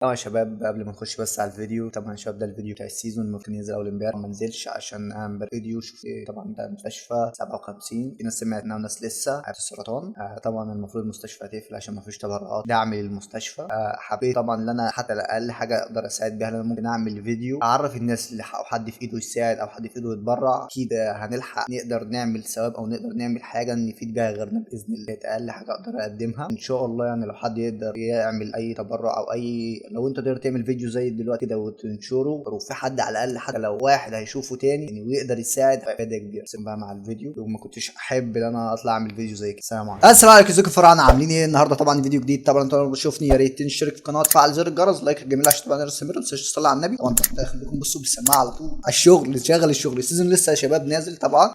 طبعا يا شباب قبل ما نخش بس على الفيديو، طبعا يا شباب ده الفيديو بتاع ال season المفروض ينزل اول امبارح ما نزلش عشان اعمل فيديو. شوف إيه، طبعا ده مستشفى 57، في ناس سمعت انها وناس لسه عيادة السرطان. طبعا المفروض المستشفى هتقفل عشان ما فيش تبرعات دعم للمستشفى. حبيت طبعا ان انا حتى اقل حاجة اقدر اساعد بيها ان انا ممكن اعمل فيديو اعرف الناس اللي او حد في ايده يساعد او حد في ايده يتبرع. اكيد هنلحق نقدر نعمل ثواب او نقدر نعمل حاجة نفيد بيها غيرنا باذن الله. اقل حاجة اقدر اقدمها ان شاء الله، يعني لو حد يقدر يعمل اي تبرع او اي، لو انت تقدر تعمل فيديو زي دلوقتي كده وتنشره وفي حد على الاقل حتى لو واحد هيشوفه تاني يعني ويقدر يساعد، فائدة كبيرة. سيب بقى مع الفيديو، وما كنتش احب ان انا اطلع اعمل فيديو زي كده. السلام عليكم. السلام عليكم، ازيكم فراعنه، عاملين ايه النهارده؟ طبعا فيديو جديد. طبعا انتوا لو بتشوفني يا ريت تشترك في القناة، تفعل زر الجرس، like الجميل عشان تبقى نستمر، ما تنساش تصلي على النبي. طبعا داخل لكم بصوا بالسماعه على طول على الشغل، شغل الشغل. ال season لسه يا شباب نازل طبعا،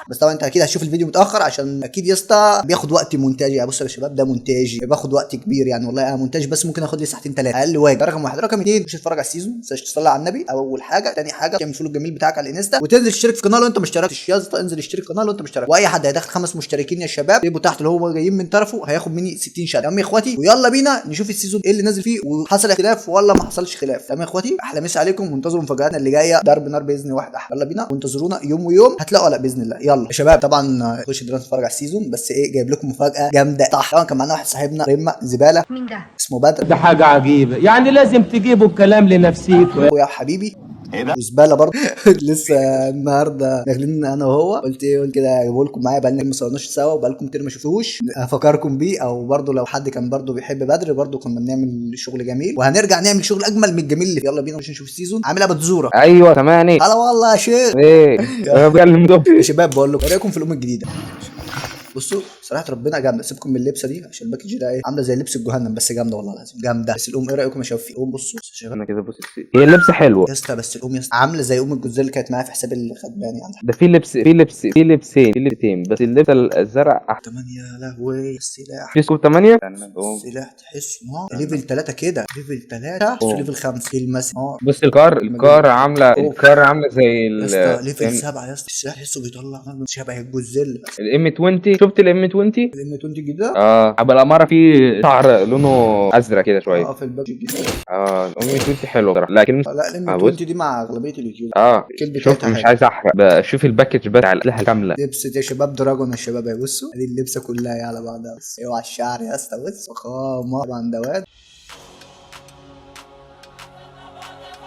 بس طبعا انت اكيد هتشوف الفيديو متاخر عشان اكيد يا اسطى بياخد وقت مونتاجي. يعني بصوا يا شباب ده مونتاجي بياخد وقت كبير، يعني والله انا مونتاج بس ممكن اخد لي ساعتين ثلاثة اقل واجب. ده رقم واحد. رقم اثنين، مش تتفرج على ال season، ما تنساش تصلي على النبي اول حاجة. ثاني حاجة، تعمل follow الجميل بتاعك على الانستا، وتنزل تشترك في القناة لو انت ما اشتركتش. يا اسطى انزل اشترك في القناة لو انت مش اشتركت. واي حد هيدخل 5 مشتركين يا شباب يبقوا تحت اللي هو جايين من طرفه هياخد مني 60 شهادة. تمام يا اخواتي، ويلا بينا نشوف ال season ايه اللي نازل فيه وحصل اختلاف ولا ما حصلش خلاف. تمام يا اخواتي، احلى مسا عليكم، وانتظروا مفاجاتنا اللي جاية ضرب نار باذن واحد احد. يلا بينا وانتظرونا يوم ويوم هتلاقوا قلق باذن الله. يلا يا شباب طبعا خش دلوقتي نتفرج على ال season، بس ايه جايب لكم مفاجاة جامدة. صح طبعا كان معانا واحد صاحبنا رمه زبالة، مين ده؟ اسمه بدر. ده حاجة عجيبة، يعني لازم تجيبوا الكلام لنفسيكوا. اخويا حبيبي ايه ده؟ وزباله برضه. لسه النهارده داخلين انا وهو، قلت ايه، قلت كده اجيبه لكم معايا، بقالنا ما صورناش سوا وبقالكم كتير ما شفتوش، افكركم بيه. او برضه لو حد كان برضه بيحب بدر برضه كنا بنعمل شغل جميل، وهنرجع نعمل شغل اجمل من الجميل اللي. يلا بينا نخش نشوف ال season. عاملها بتزوره. ايوه سامعني. هلا والله يا شيخ. ايه انا بكلم ده يا شباب بقول لكم ايه رايكم في الام الجديدة؟ بصوا صراحة ربنا جامدة. سيبكم من اللبسه دي عشان ال package ده ايه عامله زي لبس الجهنم، بس جامدة والله العظيم جامدة. بس الام ايه رايكم يا شباب في الام؟ بصوا يا شباب انا كده بص، هي اللبسه حلوة يا اسطى، بس الام يا اسطى عامله زي ام الجزء اللي كانت معايا في حساب الخدماني يعني. ده في لبس في لبس في لبسين في لبسين، بس اللبسه الزرق احسن. 8 يا لهوي السلاح، في scope 8. السلاح تحس نار. level 3 كده، level 3 أوه. level 5 المس نار. بص الكار، الكار عامله أوه. الكار عامله زي يا اسطى level ال 7 يا اسطى، السلاح تحسه بيطلع نار شبه الجزل. ال M 20. شفت ال M 20؟ ال M 20 الجديدة. اه ابقى الامارة فيه شعر لونه ازرق كده شوية. اه في ال package الجديد. اه ال M 20 حلو بصراحة، لكن لا ال M آه، 20 بص. دي مع اغلبية اليوتيوب. اه الكلب شوف بتاعتها مش حلو. عايز احرق بقى، شوف ال package بتاع الاسلحة الكاملة. لبسة يا شباب dragon يا شباب اهي، بصوا ادي اللبسه كلها على بعضها. بص اوعى الشعر يا اسطى، بص فخامة طبعا دواد.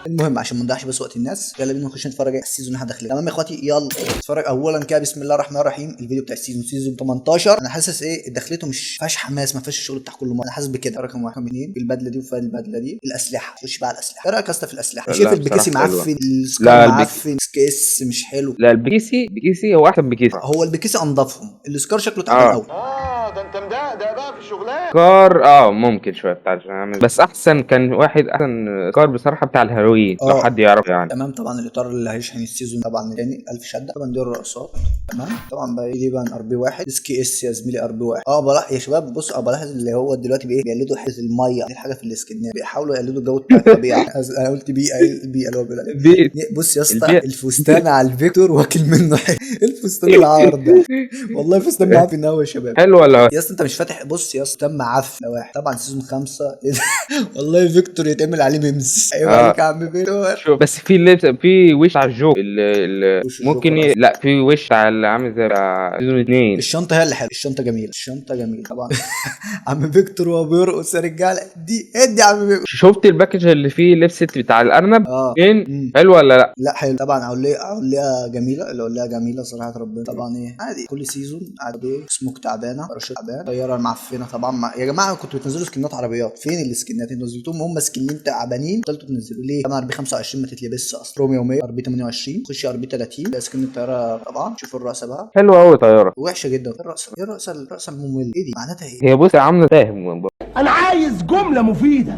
المهم عشان ما نضيعش بس وقت الناس، يلا بينا نخش نتفرج على ال season اللي احنا داخلين. تمام يا اخواتي، يلا نتفرج. اولا كده بسم الله الرحمن الرحيم، الفيديو بتاع ال season، season 18. انا حاسس ايه دخلته مش فيهاش حماس، ما فيهاش الشغل بتاع كل مرة، انا حاسس بكده. رقم واحد، رقم اثنين، البدلة دي وفيها البدلة دي. الاسلحة، خش بقى على الاسلحة. ايه رايك يا اسطى في الاسلحة؟ لا، شايف البكيسي بصراحة حلوة. معفن، السكار لا، معفن، سكيس مش حلو. لا البيكيسي، بيكيسي هو احسن بيكيسي. هو البكيسي انضفهم، السكار شكله تعبان آه. قوي. اه ده انت مدقدق بقى في الشغلانة. كار اه ممكن شوية بتاع الجامد، بس احسن كان واحد احسن كار بصراحة بتاع الهيروين لو آه. حد يعرف يعني. تمام. طبعا الاطار اللي هيشحن ال season طبعا تاني 1000 شده. طبعا دي الرقصات. تمام. طبعا بقى دي بقى RB 1 SKS يا زميلي RB 1. اه بلاحظ يا شباب، بص بلاحظ اللي هو دلوقتي بايه بيقلدوا حتة المية دي، الحاجة في السكنات بيحاولوا يقلدوا الجو بتاع الطبيعة. انا قلت بيئة، إيه البيئة اللي هو بيقول عليها؟ بي... بص يا اسطى البيئة. الفستان على الفيكتور واكل منه حتة. الفستان العار ده والله فستان معفن قوي يا شباب. حلو ولا يا اسطى انت مش فاتح، بص يا اسطى تم عفن واحد. طبعا season 5 والله فيكتور يتعمل عليه memes. عيب آه. عليك يا عم فيكتور. شوف بس في لبس في وش على الجوك وش ممكن الجوكر لا في وش على اللي عامل زي بتاع season 2. الشنطة هي اللي حلوة، الشنطة جميلة، الشنطة جميلة طبعا. عم فيكتور وهو بيرقص يا رجاله، دي ادي يا عم فيكتور. شفت ال package اللي فيه لبسة بتاع الارنب؟ اه اتنين مم. حلو ولا لا؟ لا حلو طبعا. عليها جميلة، اللي عليها جميلة صراحة ربنا. طبعا ايه عادي كل season عادي. سموك تعبانة، باراشوت تعبان، طيارة معفنه طبعا. يا جماعة كنتوا بتنزلوا سكنات عربيات، فين السكنات اللي نزلتوهم؟ هم سكنين تعبانين بطلتوا تنزلوا ليه؟ طبعا RB 25 ما تتلبسش اصلا. روميو 100 RB 28، خش RB 30، ده skin الطيارة طبعا. شوف الرقصة بقى حلوة قوي طيارة. وحشة جدا. الرقصة ايه؟ الرقصة، الرقصة الممله ايه دي؟ معناتها ايه؟ هي بص عامله فاهم والله. انا عايز جملة مفيدة،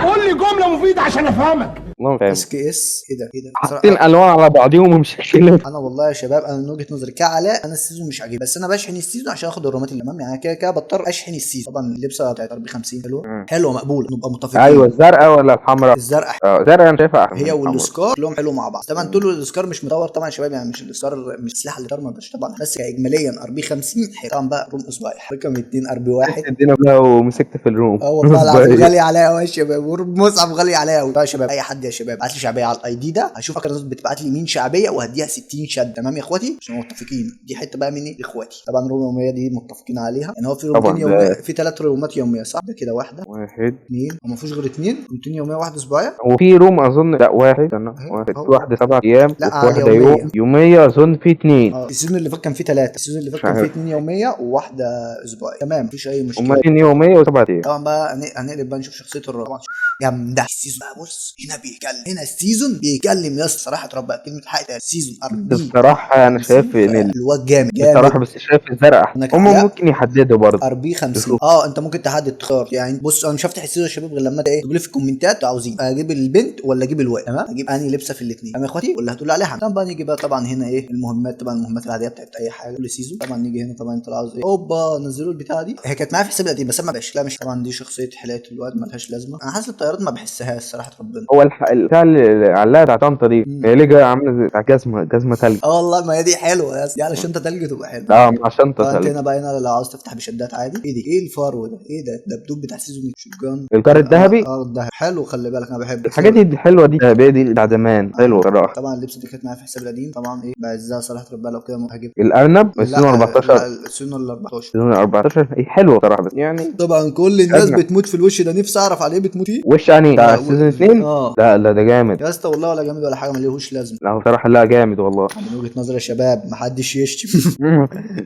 قول لي جملة مفيدة عشان افهمك. والله ما فاهم. SKS ايه ده؟ ايه ده؟ حاطين الوان على بعضيهم ومشكلين. انا والله يا شباب، انا من وجهه نظري كعلاء، انا ال season مش عاجبني، بس انا بشحن ال season عشان اخد الرومات اللي تمام، يعني كده كده بضطر اشحن ال season. طبعا اللبسه بتاعت RP 50 حلوة. حلوة مقبولة، نبقى متفقين. ايوه، الزرقاء ولا الحمراء؟ الزرقاء. اه، الزرقاء انا شايفها احسن هي من الحمراء. وال SCAR كلهم حلو مع بعض. طبعا طول ال SCAR مش مطور طبعا يا شباب، يعني مش ال SCAR مش سلاح اللي ما بقاش طبعا، بس كاجماليا RP 50 حلو. طبعا بقى room اسبوعي رقم 2 RP 1. الدنيا كلها ومسكت في ال room. اه والله العظيم غالي عليا قوي يا شباب، ومصعب غالي عليا قوي يا شباب. اي حد يا شباب بعت لي شعبية على ال ID ده، هشوف اكتر ناس بتبعت لي مين شعبية وهديها 60 شد. تمام يا اخواتي، عشان متفقين. دي حتة بقى مني اخواتي. طبعا room يومية دي متفقين عليها، يعني هو في رومتين طبعا يوميه، ده في 3 رومات يومية صح؟ ده كده واحدة، واحد، اثنين، هو ما فيش غير اثنين، رومتين يومية واحدة اسبوعية. وفي room اظن، لا واحد، استنى، اهي واحد في اهو. واحدة 7 ايام، لا وفي على واحدة اليومية. يوم يومية اظن في 2. اه ال season اللي فات كان فيه 3، ال season اللي فات مش كان فيه عارف. 2 يومية وواحدة اسبوعية. تمام، مفيش اي هما مشكلة. 2 يومية و7 ايام. طبعا بقى هنقلب بقى نشوف شخصية الراجل. طبعا جامدة ال season بقى. بص هنا بيتكلم، هنا ال season بيتكلم يا اسطى، صراحة ربنا كلمة حق. ال season RP بصراحة انا 50 شايف ان الواد جامد جامد. بصراحة بس شايف الزرق احسن. انا هما لا ممكن يحددوا برضه. RP 50. شوف. اه انت ممكن تحدد تختار يعني. بص انا مش هفتح ال season يا شباب غير لما ايه تقولوا لي في الكومنتات عاوزين اجيب البنت ولا اجيب الواد. تمام، اجيب انهي لبسه في الاثنين. تمام يا اخواتي، ولا هتقولوا عليها. طبعا بقى نيجي بقى طبعا هنا ايه المهمات، طبعا المهمات العادية بتاعت اي حاجة كل season. طبعا نيجي هنا طبعا انت لو عاوز ايه، اوبا نزلوا البتاعه دي، هي كانت معايا في حساب القديم بس انا ما بقاش. لا مش طبعا دي شخصية حلاقه الواد مالهاش لازمه. انا حاسس الطيارات ما بحسهاش صراحة ربنا. هو بتاع اللي علقها بتاع طنطا دي، هي ليه جاية عامله زي بتاع جزمه تلج؟ اه والله ما هي دي حلوة يا اسطى، دي على شنطه تلج تبقى حلوة. اه، مع شنطه اه انت تلج. هنا بقى، هنا لو عاوز تفتح بشدات عادي. ايه دي؟ ايه الفارو ده؟ ايه ده؟ الدبدوب بتاع season shotgun. الكار الذهبي. اه الذهبي حلو، خلي بالك انا بحب الحاجات دي الحلوة دي الذهبية دي بتاع زمان، حلوة صراحة. طبعا اللبس دي كانت معايا في الحساب القديم. طبعا ايه بعزها صراحة ربنا، لو كده هجيب الارنب لا ال season 14. لا ال season ال 14. season 14 هي حلوة صراحة بس يعني طبعا كل الناس أجمل. بتموت في الوش ده، نفسي اعرف عليه بتموت فيه. وش يعني بتاع لا ال season 2؟ اه لا لا ده جامد. يا اسطى والله ولا جامد ولا حاجة، ملهوش لازمه. لا بصراحة لا جامد والله. من وجهه نظري يا شباب محدش يشتم.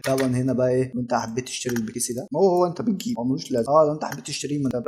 طبعا هنا بقى ايه، انت حبيت تشتري البكيسي ده، ما هو هو انت بتجيب، هو ملوش لازمه. اه لو انت حبيت تشتريه ما انت براحتك.